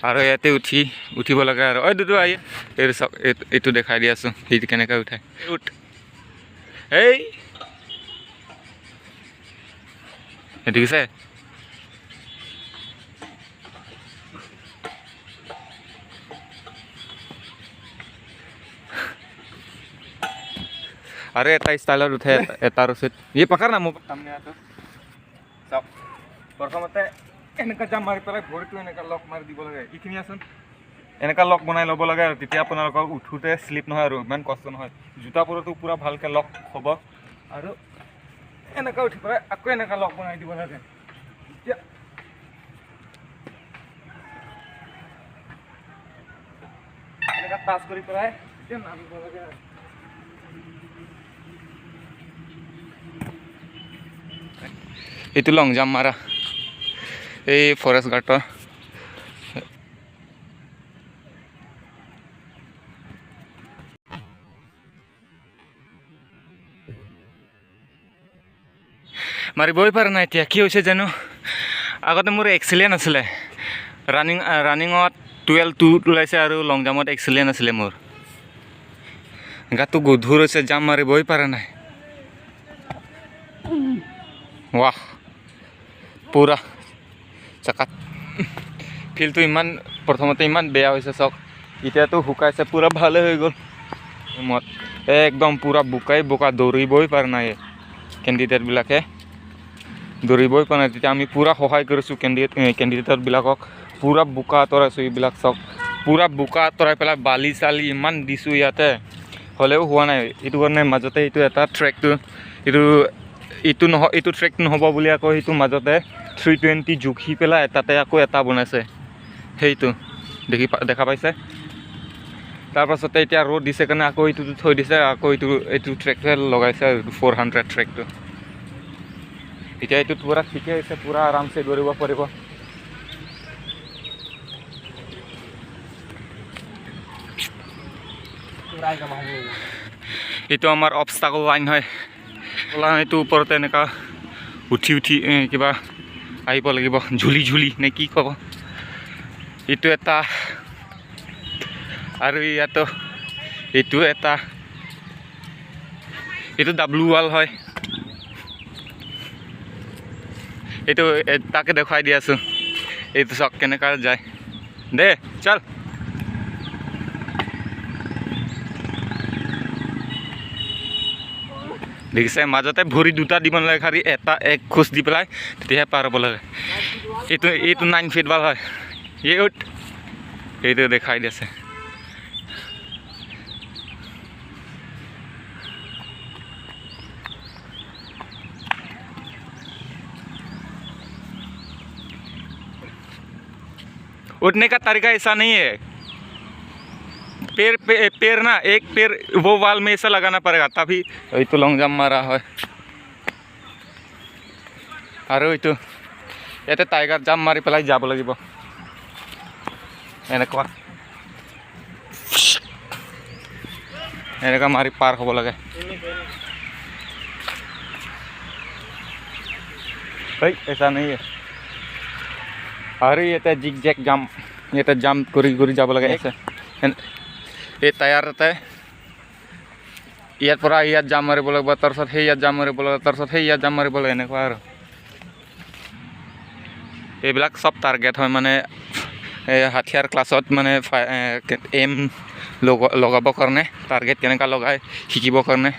আৰু ইয়াতে উঠিব লাগে আৰু। ঐ দুদু, আহি এইটো চাওক, এইটো দেখাই দি আছোঁ, সেইটো কেনেকৈ উঠাই। উঠ, এই দেখিছে। আৰু এটা ষ্টাইলত উঠে, এটা ৰচিত। ये पकड़ ना, মোৰ সামনে আছো। চাওক, প্ৰথমতে এনেকুৱা জাম মাৰি পেলাই ভৰিটো এনেকুৱা লক মাৰি দিব লাগে। এইখিনি আছোন, এনেকুৱা লক বনাই ল'ব লাগে আৰু তেতিয়া আপোনালোকৰ উঠোঁতে শ্লিপ নহয় আৰু ইমান কষ্ট নহয়। জোতাবোৰতো পূৰা ভালকৈ লক হ'ব আৰু এনেকুৱা উঠি পেলাই আকৌ এনেকুৱা লক বনাই দিব লাগে। এতিয়া এনেকুৱা টাচ কৰি পেলাই এতিয়া নামিব লাগে আৰু। এইটো লং জাম্প মাৰা এই ফৰেষ্ট গাৰ্ডৰ। মাৰিবই পৰা নাই এতিয়া, কি হৈছে জানো। আগতে মোৰ এক্সিলেণ্ট আছিলে ৰানিং, ৰানিঙত 12.2 ওলাইছে আৰু লং জাম্পত এক্সিলেণ্ট আছিলে মোৰ। গাটো গধুৰ হৈছে, জাম্প মাৰিবই পৰা নাই। ৱাহ, পূৰা চকাত। ফিল্ডটো ইমান প্ৰথমতে ইমান বেয়া হৈছে, চাওক, এতিয়াতো শুকাইছে, পূৰা ভালে হৈ গ'ল। মত একদম পূৰা বোকাই বোকা, দৌৰিবই পৰা নাই। কেণ্ডিডেটবিলাকে দৌৰিবই পৰা নাই। তেতিয়া আমি পূৰা সহায় কৰিছোঁ কেণ্ডিডেটবিলাকক, পূৰা বোকা আঁতৰাইছোঁ। এইবিলাক চাওক, পূৰা বোকা আঁতৰাই পেলাই বালি চালি ইমান দিছোঁ ইয়াতে, হ'লেও হোৱা নাই। এইটো কাৰণে মাজতে এইটো এটা ট্ৰেকটো, এইটো নহয়, এইটো ট্ৰেক নহ'ব বুলি আকৌ সেইটো মাজতে 320 জুখি পেলাই তাতে আকৌ এটা বনাইছে, সেইটো দেখা পাইছে। তাৰপাছতে এতিয়া ৰ'দ দিছে কাৰণে আকৌ এইটো থৈ দিছে, আকৌ এইটো ট্ৰেকটোহে লগাইছে, 400 ট্ৰেকটো। এতিয়া এইটোত পূৰা ঠিকে হৈছে, পূৰা আৰামছে দৌৰিব পাৰিব। এইটো আমাৰ অবষ্টাকল লাইন হয়। লাইন এইটো ওপৰতে এনেকুৱা উঠি উঠি কিবা আহিব লাগিব, ঝুলি ঝুলি নে কি ক'ব। এইটো এটা আৰু ইয়াতো এইটো এটা, এইটো ডাব্লু ৱাল হয়। এইটো তাকে দেখুৱাই দি আছোঁ। এইটো চাওক কেনেকুৱা যায়। দে চল। দেখিছে, মাজতে ভৰি দুটা দিব নালাগে, খালি এটা এক খোজ দি পেলাই তেতিয়াহে পাৰ হ'ব লাগে। এইটো 9 ফিট ৱাল হয়। এই উঠ, এইটো দেখাই দিছে। उठने का तरीका ऐसा नहीं है, पैर पैर ना, एक पैर वो वाल में ऐसा लगाना पड़ेगा तभी। এইটো লং জাম্প মাৰা হয় আৰু এইটো ইয়াতে টাইগাৰ জাম্প মাৰি পেলাই যাব লাগিব। এনেকুৱা এনেকুৱা মাৰি পাৰ হ'ব লাগে। এই ऐसा नहीं है। আৰু ইয়াতে জিগ জেক জাম্প, ইয়াতে জাম্প কৰি কৰি যাব লাগে। এই টায়াৰতে ইয়াৰ পৰা ইয়াত জাম্প মাৰিব লাগিব, তাৰপিছত সেই ইয়াত জাম্প মাৰিব লাগিব, তাৰপিছত সেই ইয়াত জাম্প মাৰিব লাগে, এনেকুৱা আৰু। এইবিলাক চব টাৰ্গেট হয়, মানে এই হাথিয়াৰ ক্লাছত মানে এম লগাবৰ কাৰণে, টাৰ্গেট কেনেকুৱা লগাই শিকিবৰ কাৰণে।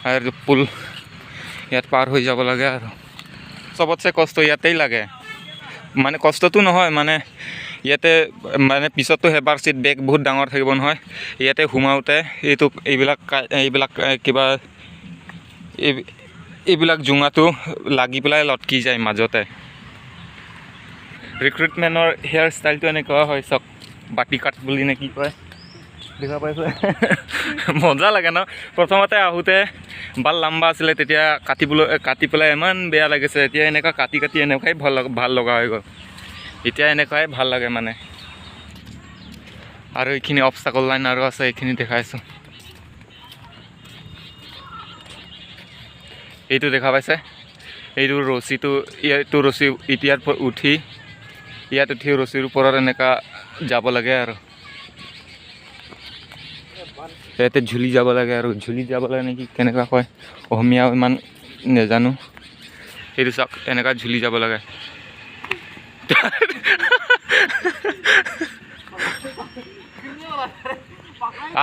আৰু পুল ইয়াত পাৰ হৈ যাব লাগে আৰু চবতছে কষ্ট ইয়াতেই লাগে। মানে কষ্টটো নহয়, মানে ইয়াতে মানে পিছততো হেবাৰ চিট বেগ বহুত ডাঙৰ থাকিব নহয়, ইয়াতে সোমাওঁতে এইটো এইবিলাক কিবা এইবিলাক জোঙাটো লাগি পেলাই লটকি যায় মাজতে। ৰিক্ৰুইটমেণ্টৰ হেয়াৰ ষ্টাইলটো এনেকুৱা হয়, চাওক, বাটি কাট বুলি নে কি কয়, দেখা পাইছে। মজা লাগে ন। প্ৰথমতে আহোঁতে বাল লাম্বা আছিলে, তেতিয়া কাটি পেলাই ইমান বেয়া লাগিছে। এতিয়া এনেকুৱা কাটি কাটি এনেকুৱাই ভাল লগা হৈ গ'ল। এতিয়া এনেকুৱাই ভাল লাগে মানে। আৰু এইখিনি অবষ্টাকল লাইন আৰু আছে, এইখিনি দেখাইছোঁ। এইটো দেখা পাইছে, এইটো ৰছীটো, এইটো ৰছী এতিয়াৰ পৰা উঠি ইয়াত উঠি ৰছীৰ ওপৰত এনেকা যাব লাগে আৰু ইয়াতে ঝুলি যাব লাগে আৰু ঝুলি যাব লাগে নেকি, কেনেকুৱা কয় অসমীয়া ইমান নেজানো। সেইটো চাওক, এনেকা ঝুলি যাব লাগে।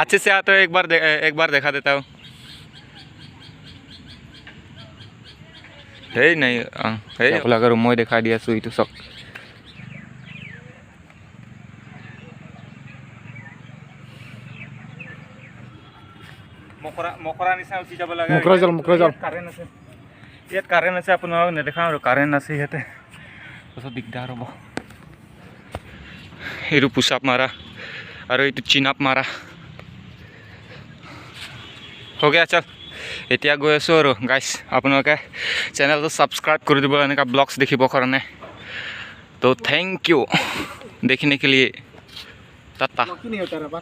अच्छे से आता है, एक बार दिखा देता हूँ। हे नहीं हे আপোনালোক আৰু মই দেখাই দি আছোঁ। এইটো চাওক, মকৰা মকৰা নিচিনা উঠি যাব লাগে। মকৰা জাল, মকৰা জাল। কাৰেণ্ট আছে ইয়াত, কাৰেণ্ট আছে, আপোনালোক নেদেখাওঁ আৰু। কাৰেণ্ট আছে ইয়াতে, তাৰপিছত দিগদাৰ হ'ব। এইটো পুচাপ মাৰা আৰু এইটো চিনাপ মাৰা हो गया। চল, এতিয়া গৈ আছোঁ আৰু। গাইছ, আপোনালোকে চেনেলটো ছাবস্ক্ৰাইব কৰি দিব এনেকুৱা ব্লগছ দেখিবৰ কাৰণে। তো thank U देखने के लिए, टाटा। नहीं होता रहा।